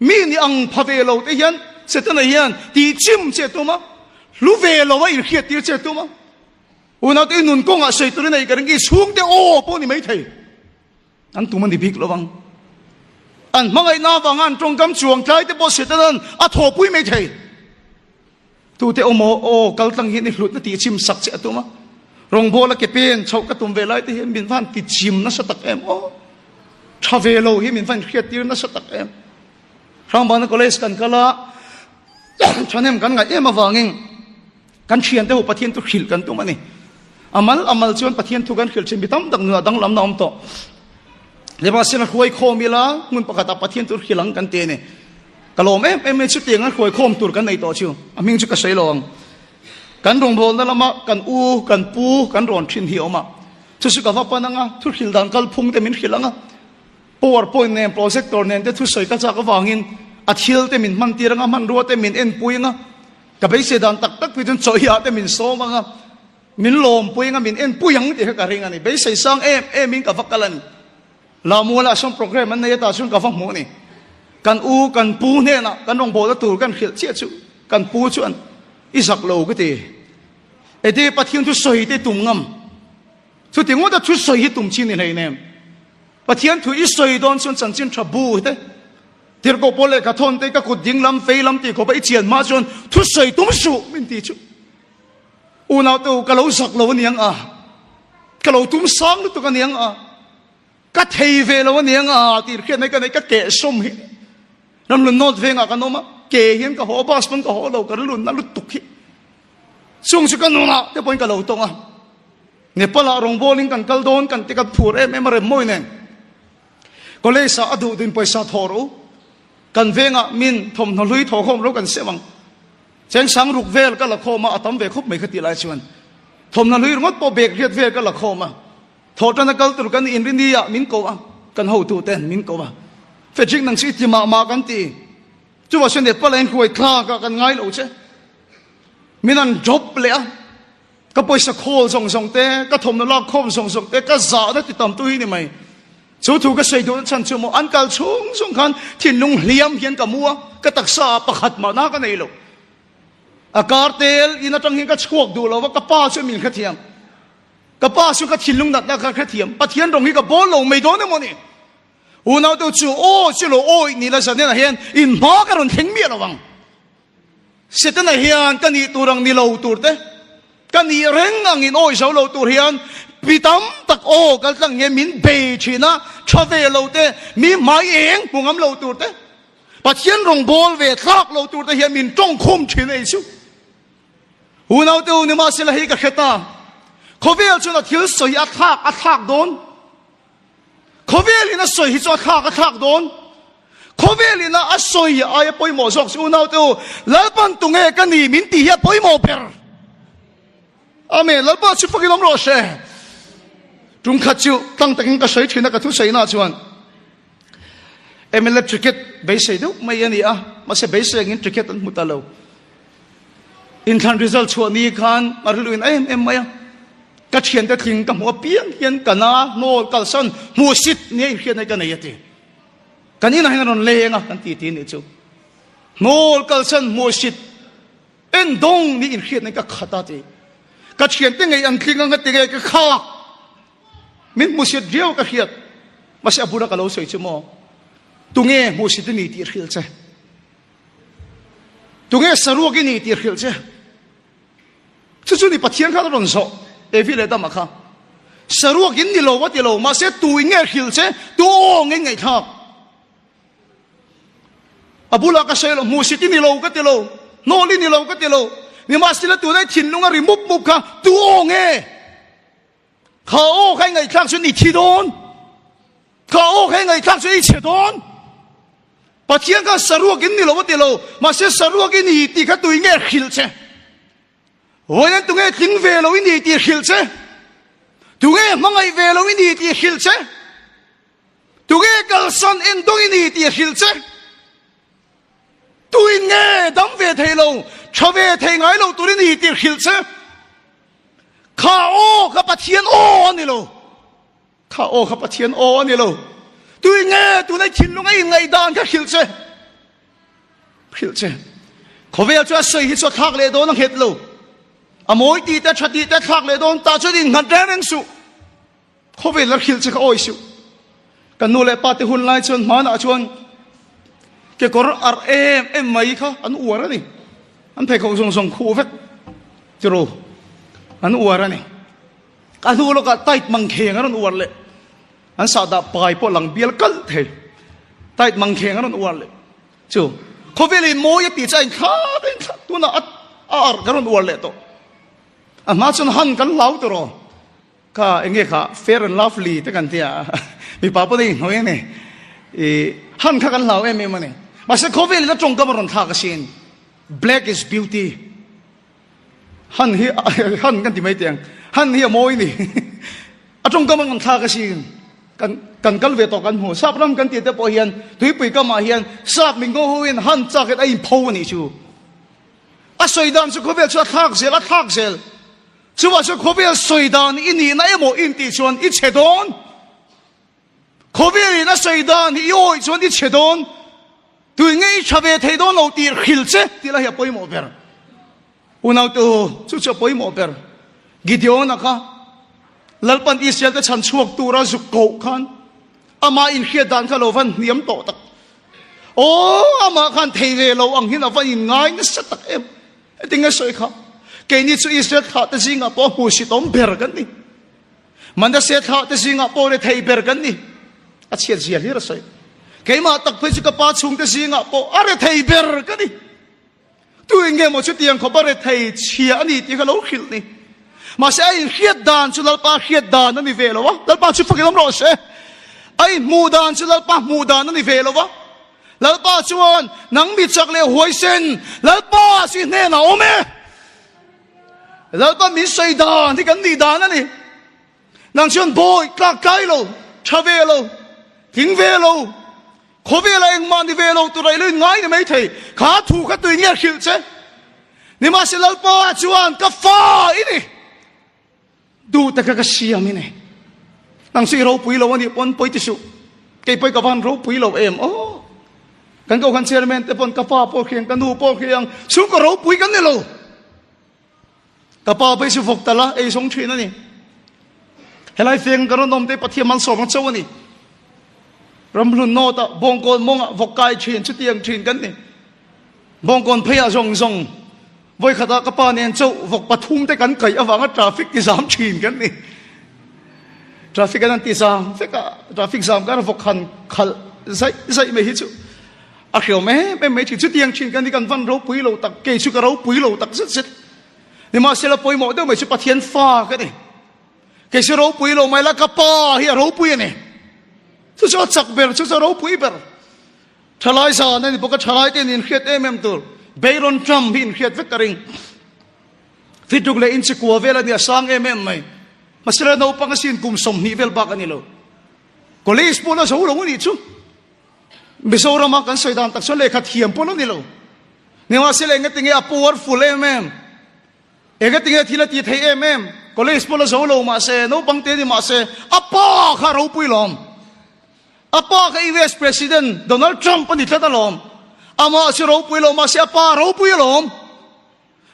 mi ni ang pha ve lo te hian Setana hian tih chim che tum a, hlu ve lo a inhriat tir che tum a. Unaute i nun kawngah sawi turin a i ka ring i chhungte aw pawh ni maithei. An tum a ni bik lo vang. An hmangaihna avanga an tawngkam chuang tlai te pawh Setanan a thawhpui mai thei. Tute awm aw, aw kal tlang hian i hlutna tih chim sak che a tum a. Rawngbawla ke pen chhoh ka tum ve lai te hian min van ti chim nasa tak em aw. Tha ve lo hi min van hriat tir nasa tak em. Hrangbana College kan kal a, thahnem kan ngaih em avangin Kan thiante ho Pathian thu hrilh kan tum a ni. A mal a mal chuan Pathian thu kan hrilh thin mi tam tak nunah danglamna a awm tawh. Nimahsela hruai khawm ila hmun pakhatah Pathian thu hrilh ang kan ti a ni. Ka lawm em em mai chutiang a hruai khawm tur kan nei tawh chu a hming chu ka sawi lo ang. Kan rawngbawlna lama kan u, kan pu kan rawn thin hi a awm a. Chu chu ka va pan ang a, thu hrilh dan kalphung te min hrilh ang a. Power point nen projector nen te thusawi ka chak avangin a thil te min hman tir ang a, hmanrua te min enpui ang a. Ka beisei dan tak tak pui chuan chawhia te min sawm ang a, min lawmpui ang a, min enpui ang tih kha ka ring a ni. Beisei sang em em in ka va kal a ni. Lamualah sawn program an nei a tah chuan ka va hmuh a ni. Kan u, kan pu hnenah kan rawngbawlna tur kan hrilh chiah chu kan pu chuan i zak lo ka ti. Eti Pathian thu sawi te tum ngam. Chuti ngawta thu sawi hi tum chin ni hleinem. Pathian thu i sawi dawn chuan chanchin tha bu te Tirhkoh pawl lehkha thawn te ka kut ding lam fei lam tih khawpa i chian hma chuan thusawi tum suh min ti chu. Unau te u ka lo zak lo aniang a, ka lo tum sang lutuk aniang a, ka thei ve lo aniang a tih hriat mai ka nei ka keh sawm hi. Ramlun North vengah kan awm a, ke hian ka haw a, bus pawn ka haw lo ka rilun na lutuk hi. Chung chu ka nunah te pawhin ka lo tawng a. Nepal ah rawngbawlin kan kal dawn kan ti kan phur em em a rem mawi nen. College ah a duh duhin pawisa thawh rawh u. Kan vengah min thawmhnaw hlui thawh khawm ro kan sem ang. Cheng sang ruk vel ka la khawm a, a tam ve khawp mai kha tih lai chuan. Thawmhnaw hlui ringawt pawh bag riat vel ka la khawm a. Thawh tana kal tur kan inrini ah min ko a, kan hotu ten min ko a. Frederick nang chu i ti mah mah kan ti. Chuvah chuan Nepal ah hian huai thlak ah kan ngai lo che. Min han drop leh a. Ka pawisa khawl zawng zawng te, ka thawmhnaw lak khawm zawng zawng te, ka zahna ti tamtu hi ni mai. Chu thu ka sawi duhna chhan chu maw an kal chhung chhung khan thinlung hliam hian ka mu a, ka taksa ah pakhat mahna ka nei lo. A kar tel in atang hian ka chhuak duh lo va, ka pa chu min hrethiam. Ka pa chu ka thinlung natna kha hrethiam. Pathian rawng hi ka bawl lo mai dawn emaw ni. Unaute chu aw chu lo awih ni la zanenah hian in hma ka rawn thleng miah lo ang. Setana hian ka nih tur ang ni lo tur te, ka nih reng ang in awi zo lo tur hian pi tam tak aw kal tlang hian min bei thin a, tha ve lo te, mi hmai eng hmu ngam lo tur te, Pathian rawng bawl ve thlak lo tur te hian min tawng khum thin a Isu. Unaute u nimahsela hei ka hre ta, khawvel chuan a thil sawi a thlak a thlak dawn. Khawvel in a sawi hi chu a thlak a thlak dawn. Khawvel in a sawi aia pawimawh zawk chu unaute u, Lalpan tunge ka ni min tih hi a pawimawh ber. Amen. Lalpa chu fakin awm rawh se. Tum khat chu tlang takin ka sawi thin a ka thusawiina chuan MLA ticket beisei deuh mai a ni a, mahse beisei angin ticket an hmu ta lo. Inthlan result chhuah ni khan a rilru in em em mai a. Ka thiante tling ka hmuh apiang hian ka na hnawl kalsan hmuhsit nia inhriatna hi ka nei a ti. Kan inah hian a rawn leng a kan ti ti nih chu. Hnawl kalsan hmuhsit en dawng ni inhriatna hi ka khat a ti. Ka thiante ngei an tling ang a ti nge ka khak. Min hmuhsit riau ka hriat. Mahse a bula ka lo sawi chu maw. Tunge hmuhsit i ni tih hrilh che. Tunge saruak i ni tih hrilh che. Chu chu ni Pathian khan a rawn zawh Evi leh Adama kha. Saruak in ni lo a ti lo, mahse tu in nge hrilh che, tu aw nge ngaihthlak. A bulah ka sawi lo, hmuhsit i ni lo ka ti lo, hnawl i ni lo ka ti lo, nimahsela tunah i thinlung a ri mup mup kha tu aw nge? Kha aw kha i ngaihthlak chuan i thi dawn. Kha aw kha i ngaihthlak chuan i chhe dawn. Pathian khan saruak in ni lo a ti lo, mahse saruak i ni tih kha tui nge hrilh che? Vawiin tunge tling ve lo i ni tih hrilh che? Tunge hmangaih ve lo i ni tih hrilh che? Tunge kalsan endawng i ni tih hrilh che? Tuin nge dam ve thei lo, tha ve thei ngai lo tur i ni tih hrilh che? Kha aw kha Pathian aw a ni lo. Kha aw kha Pathian aw a ni lo. Tui nge tunai thinlung a inngaihdan kha hrilh che. Hrilh che. Khawvel chu a sawi hi chu a thlak leh dawn a nghet lo. A mawi tih te tha tih te thlak leh dawn tah chuan innghat reng reng suh. Khawvel a hrilh che kha awi suh. Kan nu leh pa te hun lai chuan hmanah chuan kekawr arh em em mai kha an uar a ni. An pheikhawk zawng zawng khuh vek tiraw an uar a ni. A hnu lawkah tight mangkheng a rawn uar leh. An sahdah pai pawh lang bial kalh thei. Tight mangkheng a rawn uar leh. Chu khawvel in mawi a tih chu a inthlak a inthlak tunah a arh ka rawn uar leh tawh. A hma chuan han kan hlau tiraw. Kha enge kha fair and lovely te kan tia mipa pawh nei hnuai ani i han kha kan hlau em em ani mahse khawvel in a tawngkam a rawn thlak asin black is beauty han hi han kan ti mai teh ang han hi a mawi ni a tawngkam a rawn thlak asin kan kan kal ve tawh kan hmu sap ram kan tih te pawh hian tuipui kamah hian sap min ngo ho in han chak in a inpho anih chu a sawi dan chu khawvel chu a thlak zel a thlak zel Chuvah chuan khawvel sawi dan i nihna emaw in tih chuan i chhe dawn. Khawvelin a sawi dan hi i awih chuan i chhe dawn. Tui nge i tha ve thei dawn lo tih hrilh che tih lai hi a pawimawh ber. Unautu, chu chu a pawimawh ber. Gideon-a kha Lalpan Israel te chhan chhuak tura zuk koh khan amah inhriat dan kha lo van hniam tawh tak. Aw, amah khan thei ve lo ang hian a va inngai nasa tak em. Heti nge sawi kha? Keini chu Israel thlahte zingah pawh hmuhsitawm ber kan ni. Manasseh thlahte zingah pawh rethei ber kan ni. A chhiat zia hlir a sawi. Keimah tak phei chu ka pa chhungte zingah pawh a rethei ber ka ni. Tu eng nge maw chutiang khawp a rethei chhia a ni tih kha lo hrilh ni. Mahse a inhriat dan chu Lalpa hriat dan a ni ve lo a. Lalpa chu fakin awm rawh se. A inhmuh dan chu Lalpa hmuh dan a ni ve lo a. Lalpa chuan, Nang mi chak leh huaisen, Lalpa chu i hnenah awm e. Lalpa min sawi dan hi kan nih dan a ni. Nang chuan bawi tlak tlai lo, tha ve lo, tling ve lo, khawvela engmah ni ve lo tura i lo inngai ni mai thei. Kha thu kha tui nge hrilh che? Nimahse Lalpa chuan ka fa i ni. Duh taka ka siam i nei. Nang chu i ropui lo a nih pawn pawi ti suh. Kei pawi ka van ropui lo em aw. Kan kohhran chairman te pawn ka pa pawh hriang ka nu pawh hriang chhungkaw ropui kan ni lo. Ka pa pawh hi chu vawk tal a ei zawng thin a ni. Helai feng ka rawn awm te Pathian malsawm ang chauh a ni. Ramhlun nawt ah bawngkawn mawng ah vawk kai thin chutiang thin kan ni. Bawngkawn phei ah zawng zawng Vawikhatah ka pa nen chauh vawk pathum te kan kaih avanga traffic ti zam thin kan ni. Traffic an an ti zam vek a, traffic zam kar vawk han khalh zaih zaih mai hi chu a hriawm em em mai thin. Chutiang thin kan ni kan van ropui lo tak, kei chu ka ropui lo tak zet zet. Nimahsela pawimawh deuh mai chu Pathian fa ka ni. Kei chu ropui lo mai la ka pa hi a ropui a ni. Chu chu a chak ber, chu chu a ropui ber. Thalai zan a ni bawk a, thalai te in inhriat em em tur. Bayron Trump hi inhriat vek ka ring. Fituk leh inchikua vel a ni a sang em em mai. Mahsela naupang asin kum 20 vel bak a ni lo. College pawh la zo lo a nih chu. Mizorama kan sawi dan tak chuan lehkha thiam pawh la ni lo. Nimahsela engatinge a powerful em em. Engatinge thil a ti thei em em? College pawh la zo lo mah se, naupang te ni mah se, a pa kha a ropui lawm. A pa kha US President Donald Trump a ni tlat alawm. Amah chu ropui lo mah se a pa a ropui alawm.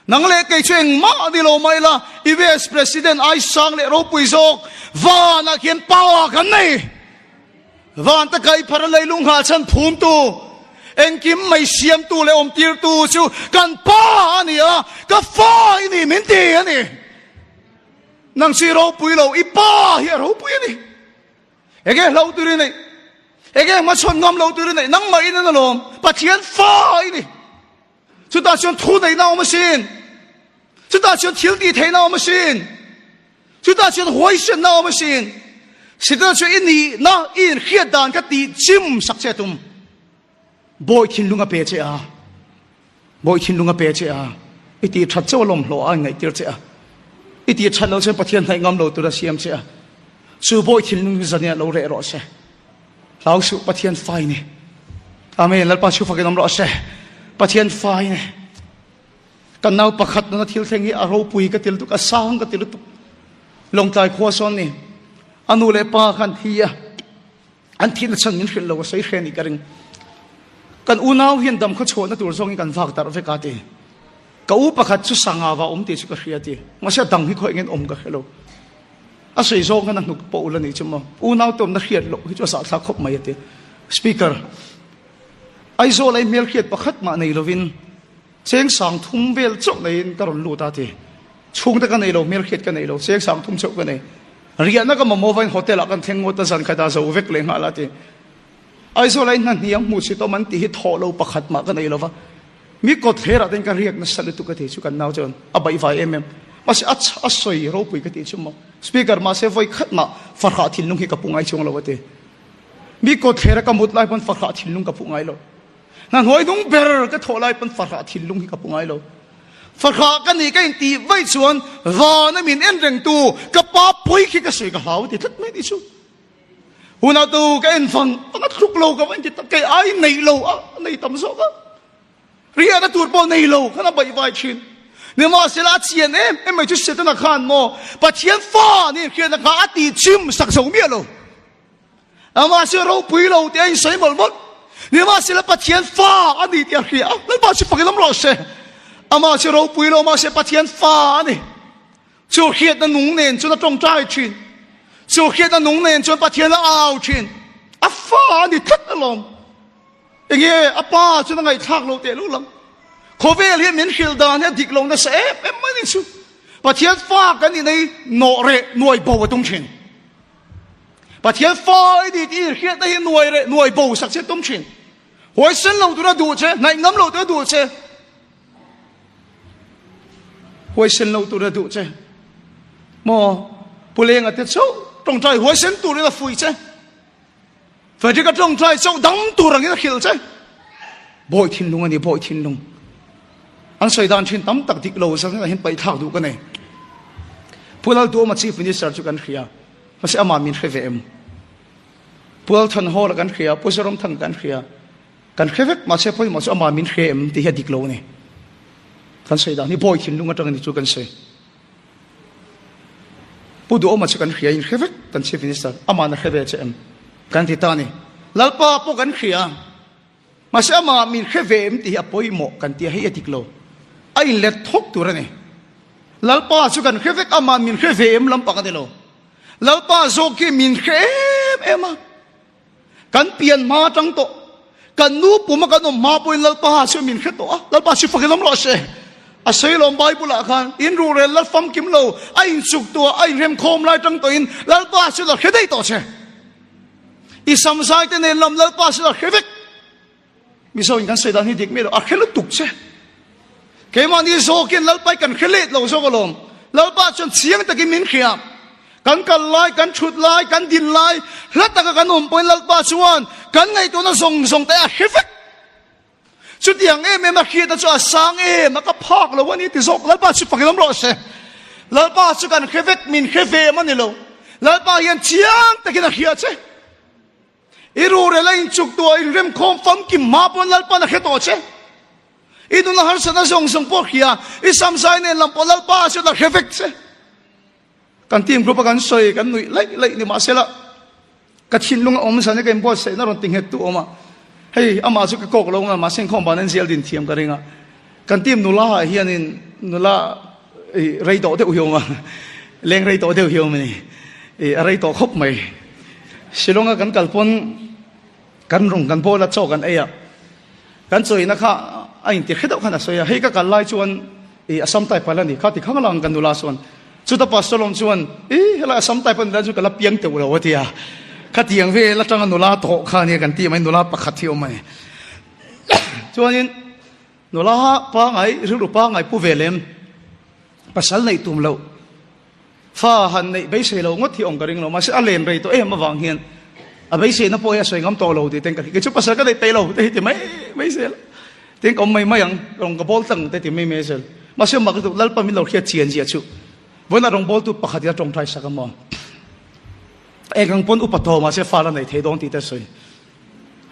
Nang leh kei chu engmah a ni lo mai la, US President ai sang leh ropui zawk vanah khian pa kan nei. Van ta kai phar a leilung nghah chhan phumtu, engkim mai siamtu leh awmtirtu chu kan pa a ni a, ka fa i ni min ti a ni. Nang chu i ropui lo, i pa hi a ropui a ni. Enge hlo tur i neih? Enge hmachhawn ngam lo tur i neih? Nangmah in an alawm, Pathian fa i ni. Chutah chuan thu neihna a awm asin. Chutah chuan thil tih theihna a awm asin. Chutah chuan huaisenna a awm asin. Setana chu i nihna i inhriat dan kha tih chim sak che a tum. Bawi thinlung a pe che a. Bawi thinlung a pe che a. I tih that chauh a lawmhlawh a inngaihtir che a. I tih that loh chuan Pathian hnaih ngam lo tur a siam che a. Chu bawi thinlung hi zaniah lo reh rawh se. Hlau suh Pathian fai ni. Amen. Lalpa chu fakin awm rawh se. Pathian fai ni. Kan nau pakhat nuna thil thleng hi a ropui ka ti lutuk, a sang ka ti lutuk. Lawngtlai khua sawn ni. A nu leh pa khan thi a. An thihna chhan min hrilh lo a sawi hre ni ka ring. Kan unau hian dam khaw chhuahna tur zawngin kan vak darh vek a ti. Ka u pakhat chu sanga va awm tih chu ka hria ti. Mahse a dang hi khaw engin awm ka hre lo. A sawi zawng khan a hnuk pawh ul a nih chu maw. Unau te awmna hriat loh hi chu a zahthlak khawp mai a ti. Speaker, Aizawl a i hmelhriat pakhat mah nei lovin cheng sang thum vel chauh neiin ka rawn lut a ti. Chhungte ka nei lo, hmelhriat ka nei lo, cheng sang thum chauh ka nei. Riahna ka mamawh vain hotel ah kan thleng ngawt a, zan khat ah zo vek leh nghal a ti. Aizawl a i hna hniang hmuh chhit awm an tih hi thawh lo pakhat mah ka nei lova. Mi kawt hlerah ten ka riak nasa lutuk ka ti chu kan nau chuan a baihvai em em. Mahse a a sawi ropui ka tih chu maw. Speaker mahse vawi khat mah fahrah thinlung hi ka pu ngai chuang lo a ti. Mi kawt thlera ka mut lai pawn fahrah thinlung ka pu ngai lo. Hna hnuai dung ber ka thawh lai pawn fahrah thinlung hi ka pu ngai lo. Fahrah ka nih ka intih vaih chuan vana min en rengtu ka pa pawi khi ka sawi ka hlau a ti tlat mai ni chu. Hunah tu ka en fang fang a thluk lo ka va inti tak kei ai nei lo a nei tam zawk a. Riahna tur pawh nei lo khan a baih vai thin. Nimahsela a chian em em mai chu Setana khan maw Pathian fa nih hriatna kha a tih chim sak zo miah lo. Amah chu ropui lo tih a insawi mawlh mawlh. Nimahsela Pathian fa a ni tih a hria a, Lalpa chu fakin awm rawh se. Amah chu ropui lo mahse Pathian fa a ni. Chu hriatna nung nen chuan a tawngtai thin. Chu hriatna nung nen chuan Pathian a au thin. A fa a ni tlat alawm. Enge a pa chuan a ngaihthlak lo teh luh lang. Khawvel hian min hrilh dan hi a dik lo nasa em em mai ni chu. Pathian fa kan nih nei nawh reh nuai bo a tum thin. Pathian fa i ni tih hriatna hi nuai reh nuai bo sak che tum thin. Huaisen lo tura duh che, hnaih ngam lo tura duh che. Huaisen lo tura duh che. Maw Pu Lenga te chauh tawngtai huaisen turin a fuih che. Frederick a tawngtai chauh dang tur angin a hrilh che. Bawi thinlung a ni, bawi thinlung. An sawi dan thin tam tak dik lo zan hian paih thlak duh ka nei. Pu Lalduhawma Chief Minister chu kan hria. Mahse amah min hre ve em? Pu Lalthanhawla kan hria, Pu Zoramthanga kan hria. Kan hre vek, mahse pawimawh chu amah min hre em tih hi a dik lo a ni. Kan sawi dan hi bawi thinlung atang a ni chu kan sawi. Pu Duhawma chu kan hria in hre vek kan Chief Minister, amah na hre ve che em? Kan ti ta a ni. Lalpa pawh kan hria, mahse amah min hre ve em tih hi a pawimawh kan ti a, hei a dik lo. A inlet thawk tur a ni. Lalpa chu kan hre vek, amah min hre ve em lampang a ni lo. Lalpa zawk hi min hre em em a. Kan pian hma atang tawh, kan nu puma kan awm hma pawhin Lalpa chu min hre tawh a, Lalpa chu fakin awm rawh se. A sawi lawm Bible ah khan in ruhrel la famkim lo, a inchuk tuah, a inremkhawm lai tang tawhin Lalpa chu la hre daih tawh che. I samzai te nen lam Lalpa chu la hre vek. Mizo in kan sawi dan hi dik miah lo, a hre lutuk che. Keimahni zawkin Lalpa hi kan hre let lo zawk alawm. Lalpa chuan chiang takin min hria. Kan kal lai, kan thut lai, kan din lai, hla taka kan awm pawhin Lalpa chuan kan ngaihtuahna zawng zawng te a hre vek. Chutiang em em a hriatna chu a sang em a, ka phak lo a ni ti zawk. Lalpa chu fakin awm rawh se. Lalpa chu kan hre vek, min hre ve em a ni lo. Lalpa hian chiang takin a hria che. I rurel a inchuk tuah inremkhawm famkim hma pawn Lalpan a hre tawh che. I nuna harsatna zawng zawng pawh hria, i samzai nen lam pawh Lalpa chuan a hre vek che. Kan team group a kan sawi kan nuih laih laih ni mahsela ka thinlung a awm zan hi ka inbuatsaihna rawn ti nghet tu awm a. Hei amah chu ka kawk lo nga mahse inkhawm ban an zial din thiam ka ring a. Kan team nula ah hianin nula i rei tawh deuh hi awm a, leng rei tawh deuh hi awm a ni. I a rei tawh khawp mai. Shillong a kan kal pawn Kan rawng kan bawl a, chaw kan ei a, kan chawina kha a inti hre deuh khan a sawi a, hei ka kal lai chuan i Assam type a la ni kha ti khang lang kan nula chuan chuta pastor lawm chuan i helai Assam type a ni lai chu ka la piang teuh lo a ti a, khatiang vel atanga nula tawh kha ania kan tih mai nula pakhat hi awm a ni. Chuanin nula pangai rilru pangai pu ve lem pasal neih tum loh Fa han neih beisei lo ngawt hi awm ka ring lo, mahse a len rei tawh em avang hian a beiseina pawh hi a sawi ngam tawh lo tih ten ka hria. Kei chu pasal ka neih peih lo te hi ti mai mai zel a, tin ka awm mai mai ang, rawng ka bawl tlang te ti mai mai zel. Mahse mak lutuk Lalpa min lo hriat chian zia chu vawiinah rawngbawltu pakhat in a tawngtai sak a maw? Eng ang pawn upa tawh mahse fa la nei thei dawn tih te a sawi.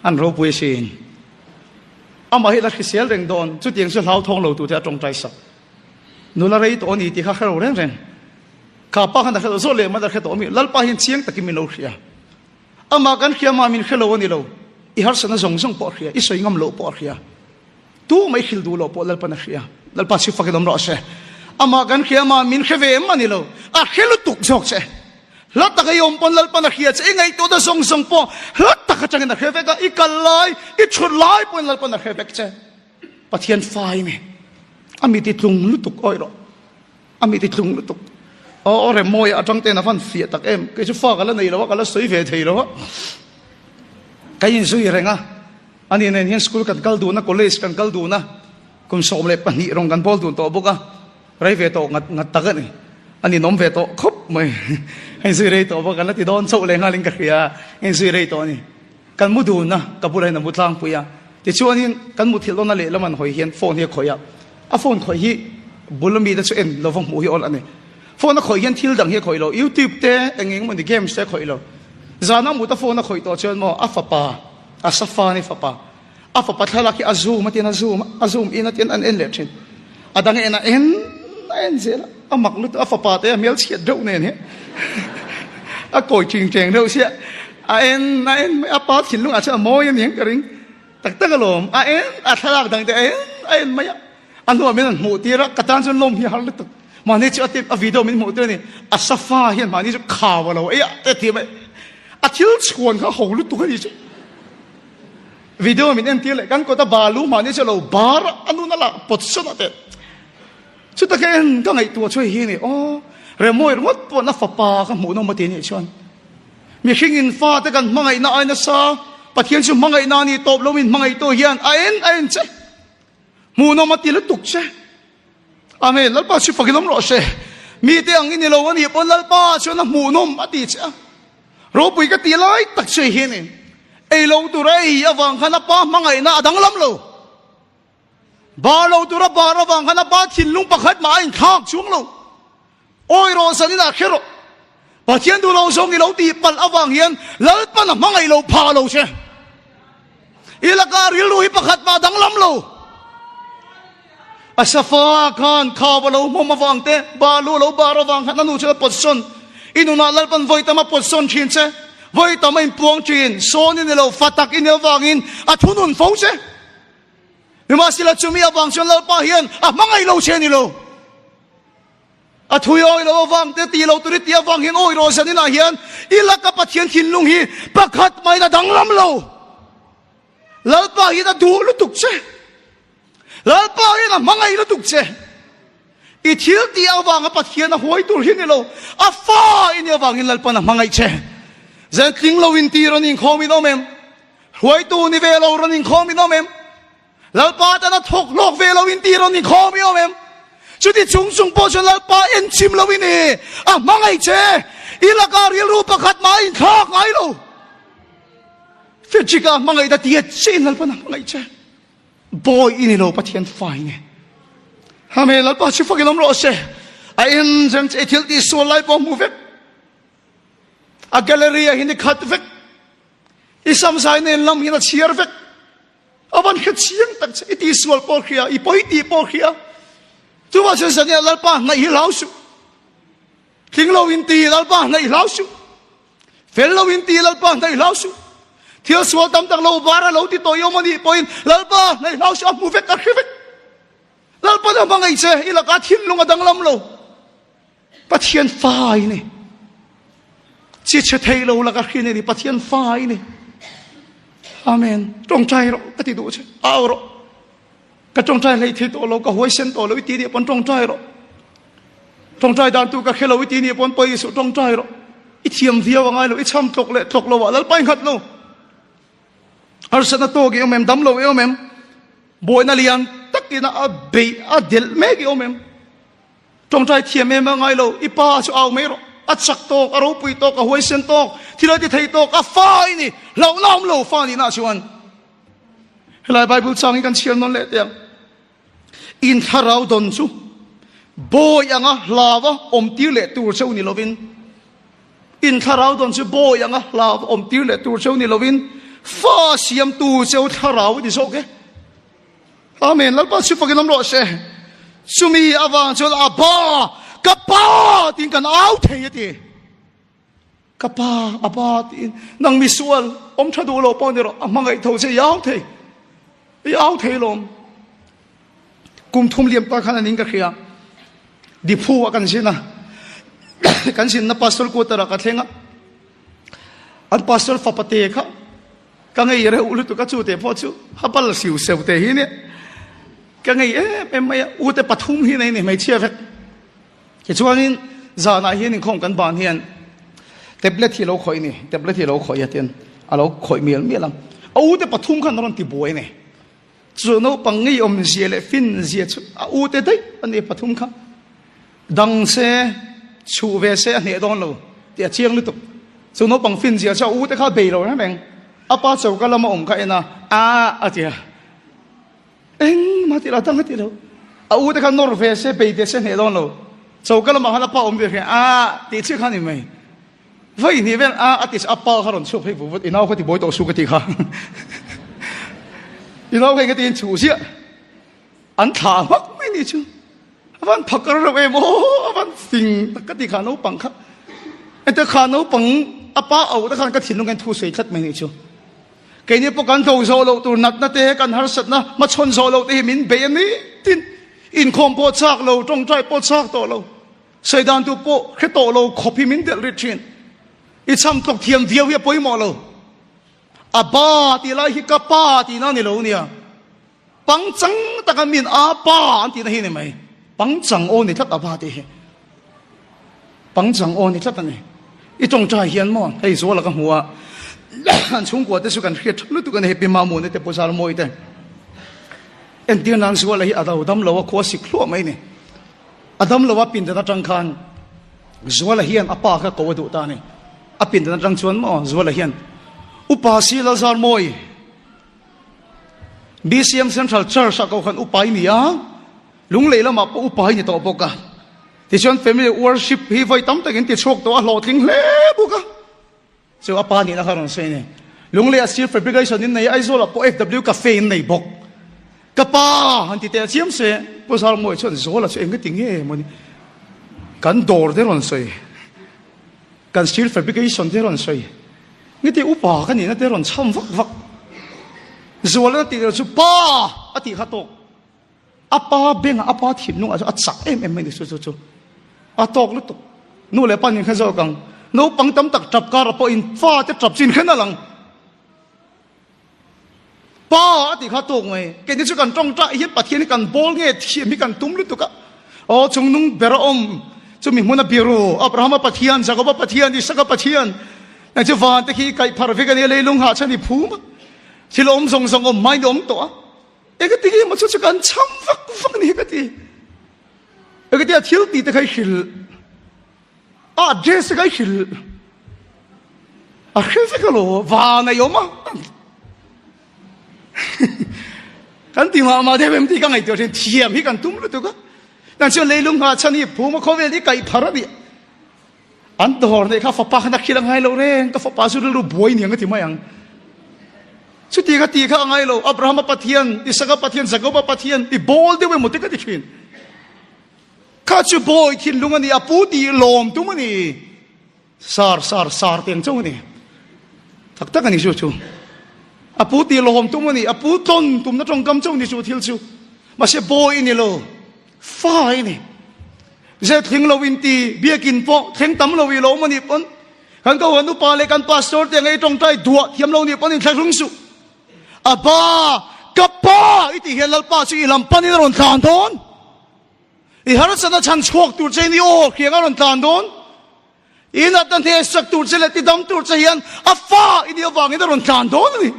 An ropui asin. Amah hi la hrisel reng dawn, chutiang chu hlauthawng lo tute a tawngtai sak. Nula rei tawh a ni tih kha hre lo reng reng. Kha pa khan a hre lo zawh leh mai a hre tawh a mi. Lalpa hian chiang takin min lo hria. Amah kan hria mah min hre lo a ni lo. I harsatna zawng zawng pawh a hria, i sawi ngam loh pawh a hria. Tu mai hrilh duh loh pawh Lalpan a hria. Lalpa chu fakin awm rawh se. Amah kan hria mah min hre ve em a ni lo. A hre lutuk zawk che. Hla taka i awm pawn Lalpan a hria che. I ngaihtuahna zawng zawng pawh hla tak atangin a hre vek a. I kal lai, i thut lai pawhin Lalpan a hre vek che. Pathian fa i ni. A mi ti tlung lutuk awih rawh. A mi ti tlung lutuk. Aw remawi atang ten a van fiah tak em. Kei chu fa ka la nei lo a, ka la sawi ve thei lo a. Ka inzui reng a. Ani nen hian school kan kal dun a, college kan kal dun a. Kum 12 rawng kan bawl dun tawh bawk a. Rei ve tawh ngat ngat tak a ni. A ninawm ve tawh khawp mai. Ka inzui rei tawh bawk a, la ti dawn chauh leh nghalin ka hria. Ka inzui rei tawh a ni. Kan mu dun a, ka bulah hian a mu tlangpui a. Tichuanin kan muthilh dawn a lehlam an hawi hian phone hi a khawih a. A phone khawih hi bul ami te chu en lova hmuh hi awl a ni. Phone a khawih hian thil dang hi a khawih lo, YouTube te eng eng emawni games te a khawih lo. Zana mut a phone a khawih tawh chuan maw a fapa, a safa ni fapa, a fapa thlalak hi a zoom a tian a zoom a, a zoom in a tian an en leh thin. A dang en a en a en zel a, a mak lutuk a fapa te a hmel chhiat deuh nen hi a kawi ching cheng deuh sia a en a en mai a pa thinlung ah chuan a mawi a niang ka ring tak tak alawm a en a thlalak dang te a en a en mai a a hnuah min an hmuh tir a ka tan chuan lawm hi a har lutuk mahni chu a tip a video min hmuh tir a ni a safa hian mahni chu khau a lo ei a te ti mai a thil chhuan kha ho lutuk a ni chu Video min entir leh kan kawta balu mahni chu lo bar a nun a lah pawt sawn a teh. Chuta ka en ka ngaihtuah chu hei hi a ni aw Remawi ringawt pawh na fapa ka hmuh nawm a ti anih chuan mihring in fate kan hmangaihna ai nasa Pathian chu hmangaihna a ni tawp lo min hmangaihtu hian a en a en che hmuh nawm a ti lutuk che. Amen Lalpa chu fakin awm rawh se. Mite ang i ni lo a nih pawn Lalpa chuan a hmuh nawm a ti che a. Ropui ka tih lai tak chu hei hi a ni. Ei lo tura ei avang khan a pa hmangaihna a danglam lo. Bar lo tura bar avang khan a pa thinlung pakhat mah a inthlak chuang lo. Awi rawh zanin ah hre rawh. Pathian duh lo zawng i lo tih palh avang hian Lalpan a hmangaih lo phah lo che. I lakah rilru hi pakhat mah danglam lo. A safa khan khau a lo hmawm avang te, balu a lo bar avang khan a nu chu a pawt sawn. I nunah Lalpan vawi tam a pawt sawn thin che. Vawi tam a inpuang thin. Sawn i ni lo, fa tak i nih avangin a thunun fo che. Nimahsela chumi avang chuan Lalpa hian a hmangaih lo che a ni lo. A thui awi lo avang te ti lo tur i tih avang hian awi rawh zanin ah hian i laka Pathian thinlung hi pakhat mahin a danglam lo. Lalpa hian a duh lutuk che. Lalpa hian a hmangaih lutuk che. I thil tih avanga Pathian a huai tur hi ni lo. A fa i nih avangin Lalpan a hmangaih che. Zan tling lo in ti rawn inkhawm in awm em? Hruaitu ni ve lo rawn inkhawm in awm em? Lalpa tan a thawk hlawk ve lo in ti rawn inkhawm i awm em? Chuti chung chung pawh chuan Lalpa en chim lo in i a hmangaih che. I lakah rilru pakhat mah a inthlak ngai lo. Frederick-a hmangaih ta tia che in Lalpan a hmangaih che. Bawi i ni lo Pathian fa i ni. Amen. Lalpa chu fakin awm rawh se. A en reng che i thil tih sual lai pawh hmu vek. A gallery ah hian i khat vek. I samzai nen lam hian a chhiar vek. A van hre chiang tak che, i tihsual pawh hria, i pawi tih pawh hria. Chuvah chuan zania Lalpa hnaih hi hlau suh. Tling lo in ti Lalpa hnaih hlau suh. Fel lo in ti Lalpa hnaih hlau suh. Thil sual tam tak lo bar a lo ti tawh i awm a nih pawhin Lalpa hnaih hlau suh, a hmu vek, a hre vek. Lalpa na hmangaih che, i lakah thinlung a danglam lo. Pathian fa i ni. Chi chhe thei lo laka hrin i ni, Pathian fa i ni. Amen. Tawngtai rawh ka ti duh che. Au rawh. Ka tawngtai hlei thei tawh lo, ka huaisen tawh lo i ti nih pawn tawngtai rawh. Tawngtai dan tu ka hre lo i ti nih pawn pawi suh tawngtai rawh. I thiam viau a ngai lo, i cham tlawk leh tlawk lo ah Lalpa i nghat lo. Harsatna tawk i awm em, dam lo i awm em, buaina lian takin a beih a delh mek i awm em. Tawngtai thiam em a ngai lo, i pa chu au mai rawh. A chak tawk, a ropui tawk, a huaisen tawk, thil a ti thei tawk, a fa i ni. Hlauhna awm lo fa nihna chuan. Helai Bible chang hi kan chhiar nawn leh teh ang. In thlarau dawn chu bawi anga hlava awm tir leh tur cheu ni lovin, in thlarau dawn chu bawi anga hlava awm tir leh tur cheu ni lovin, fa siamtu cheu thlarau a ni zawk e. Amen. Lalpa chu fakin awm rawh se. Chumi avang chuan Abba, ka pa tiin kan au thei a ti. Ka pa, a pa tiin nang misual awm tha duh lo pawh ni rawh, a hmangaih tho che i au thei. I au thei lawm. Kum thum liam ta khan anin ka hria. Diphu a kan zin a. Kan zinna pastor quarter ah ka thleng a. An pastor fapa te kha ka ngei reuh lutuk a chu te pawh chu habal siu seu te hi nia. Ka ngei em em mai a, u te pathum hi nei ni hmeichhia vek. Tichuanin zanah hian inkhawm kan ban hian tablet hi a lo khawih a ni, tablet hi a lo khawih a tian a lo khawih mial mial a. A ute pathum khan a rawn ti buai a ni. Chu naupang ngei awmzia leh finzia chu a ute daih a ni pathum kha. Dang se, chhuh ve se a hneh dawn lo tih a chiang lutuk. Chu naupang finzia chu a ute kha a bei lo reng reng. A pa choka lama awm kha en a, a a ti a. Engmah tih lo, dang a ti lo. A u te kha nawr ve se, bei ve se hneh dawn lo. Choka lamah khan a pa awm ve hria, a tih chiah kha a ni mai. Vawi hnih vel a a ti a pa kha rawn chhuak phei vut vut, i nau kha ti buai tawh su ka ti kha. I nau kha engati in chhuh ziah. An thlah hmak mai ni chu. A van phakar reuh em aw, a van fing tak ka ti kha naupang kha. Ente kha naupang a pa auh te khan ka thinlung hian thu sawi tlat mai ni chu. Keini pawh kan tho zawh loh tur natna te, kan harsatna hmachhawn zawh loh te hi min bei a ni tin inkhawm pawh chak lo, tawngtai pawh chak tawh lo, sawi dan tur pawh hre tawh lo khawp hi min delh rit thin. I cham tlawk thiam viau hi a pawimawh lo. A ba tih lai hi ka pa tihna a ni lo nia. Pangchang taka min a pa an tihna hi ni mai. Pangchang aw ni tlat a va tih hi. Pangchang aw ni tlat a ni. I tawngtai hian maw hei Zuala ka hmu a, an chhungkua te chu kan hriat tha lutuk a ni hei Pi Mamuna te Pu Zarmawi te. Entir nan Zuala hi a do dam lo a khua sik hluah mai ni. A dam lo a pindan atang khan Zuala hian a pa kha ko a duh ta a ni. A pindan atang chuan maw Zuala hian Upa si Lalzarmawi BCM Central Church ah kohhran upa i ni a, Lunglei lamah pawh upa i ni tawh bawk a. Tichuan family worship hi vawi tam takin ti chhuak tawh a hlawhtling hle bawk a. Chu a pa nihna kha rawn sawi a ni. Lunglei ah steel fabrication in nei a, Aizawl ah pawh FW Cafe in nei bawk. Ka pa han ti teh chiam se, Pu Zarmawi chuan Zawla chu eng ti nge maw ni kan dawr te rawn sawi. Kan steel fabrication te rawn sawi. Ngiti upa ka nihna te rawn chham vak vak. Zualna tih loh chu pa a tih kha tawk. A pa bengah a pa thinlungah chu a chak em em mai ni chu chu chu. A tawk lutuk. Nu leh pa nin kha zawk ang. Naupang tam tak tap kar pawh in fa te tap chin khen a lang. Pa a tih kha tawk mai. Keini chu kan tawngtai hian Pathian hi kan bawl nge thiam hi kan tum lutuk a. Aw chungnung ber a awm chumi hmuna biru Abrahama Pathian, Jakoba Pathian, Isaka Pathian nang chu van te khi kaih phar vek a nia leilung hah chhan i phum a. Thil awm zawng zawng awm hmain i awm tawh a. Engati nge maw chu chu kan cham vak vak a ni hi ka ti. Engati a thil tih te kha i hrilh. A address te kha i hrilh. A hre vek alo van a i awm a. Kan ti mah mah deuh em tih ka ngaihtuah thin thiam hi kan tum lutuk a. Nang chuan leilung nghah chhan hi phum a khawvel hi kaih phar a nih. An dawr neih kha fapa khan a khil a ngai lo reng ka fapa chu rilru buai niang a ti mai ang. Chuti kha ti kha a ngai lo. Abrahama Pathian, Isaka Pathian, Jakoba Pathian i bawl deuh emaw te ka ti thin. Kha chu bawi thinlung a ni, a pu tih lawm tum a ni. Sar sar sar teng chauh a ni. Tak tak a ni chu chu. A pu tih lawm tum a ni, a pu tlawn tumna tawngkam chauh a ni chu thil chu. Mahse bawi i ni lo, fa i ni. Zet thleng lo in ti, biakin pawh thleng tam lo i lawm a nih pawn, kan kohhran upa leh kan pastor te ang ei tawngtai duah thiam lo nih pawn inthlahrung suh. A pa, ka pa i tih hian Lalpa chu i lam panin a rawn tlan dawn. I harsatna chhan chhuak tur che in i aw hriang a rawn tlan dawn. I natna hneh sak tur che leh tidam tur che hian a fa i nih avangin a rawn tlan dawn a ni.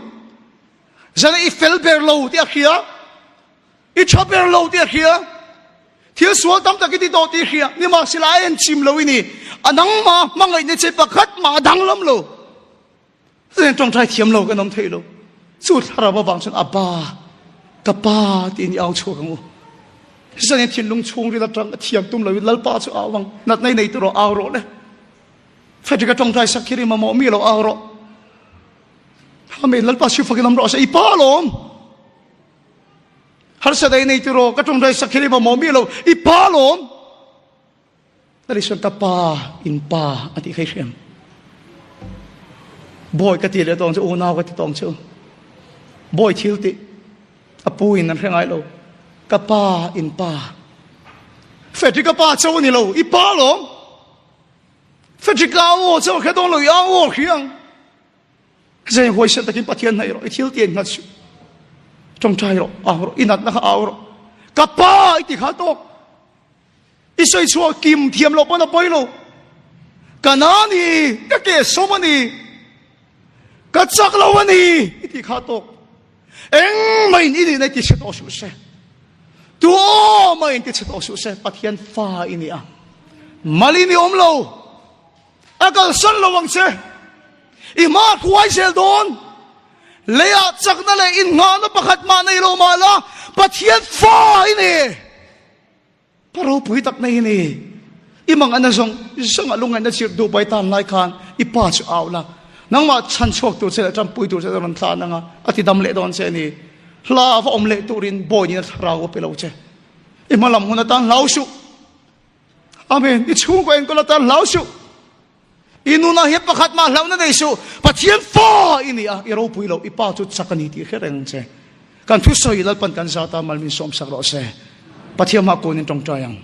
Zana i fel ber lo tih a hria. I tha ber lo tih a hria. Thil sual tam tak i ti tawh tih a hria. Nimahsela a en chim lo i ni. A nangmah hmangaihna che pakhat mah a danglam lo. Chutiang tawngtai thiam lo kan awm thei lo. Chu thlarau avang chuan Abba, ka pa tiin i au chhuak ang u. Zanin thinlung chhungril atang a thiam tum loin Lalpa chu au ang. Natna i nei tur rawh, au rawh le. Frederick a tawngtai sak khi ri mamawh mi lo au rawh. Amen. Lalpa chu fakin awm rawh se. I pa alawm. Harsat ei nei tur rawh, ka tawngtai sak khi ri mamawh mi lo. I pa alawm. Ka ti ka pa in pa a tih kha i hriam. Bawi ka ti leh tawng chu unau ka ti tawng chu. Bawi thil tih a pu in an hre ngai lo. Ka pa in pa. Frederick ka pa cho ni lo, i pa lawm. Frederick ka aw cho khe dawn lo, i aw hriang. Zai huaisen takin Pathian hnaih rawh, i thil ti engnghat suh. Tawngtai rawh, au rawh, i natna kha au rawh. Ka pa i ti kha tawk. I sawi chhuah kim thiam loh pawn a pawi lo. Ka na a ni, ka ke sawm a ni, ka chak lo a ni i tih kha tawk. Engmah in i nihna i ti chhe tawh suh se. Tu awmah in ti chhe tawh suh se. Pathian fa i ni a. Mal in i awm lo. A kalsan lo ang che. I hma hruai zel dawn. Leiah chakna leh innghahna pakhat mah nei lo mah la, Pathian fa i ni. Pa ropui tak nei i ni. I mangaihna zawng zawngah lungngaihna chirh duh pai tan lai khan i pa chu au la. Nangmah chhan chhuak tur che leh tanpui tur che a rawn tlan ang a, a ti dam leh dawn che a ni. Hla va awm leh turin bawi nina thlarau a pe lo che. I hma lam hun atan hlau suh. Amen. I chhungkaw enkawl atan hlau suh. I nunah hian pakhat mah hlauhna nei suh. Pathian fa i ni a, i ropui lo, i pa chu chak a ni tih hre reng che. Kan thusawi Lalpan kan zat a, mal min sawmsak rawh se. Pathian hma kunin tawngtai ang.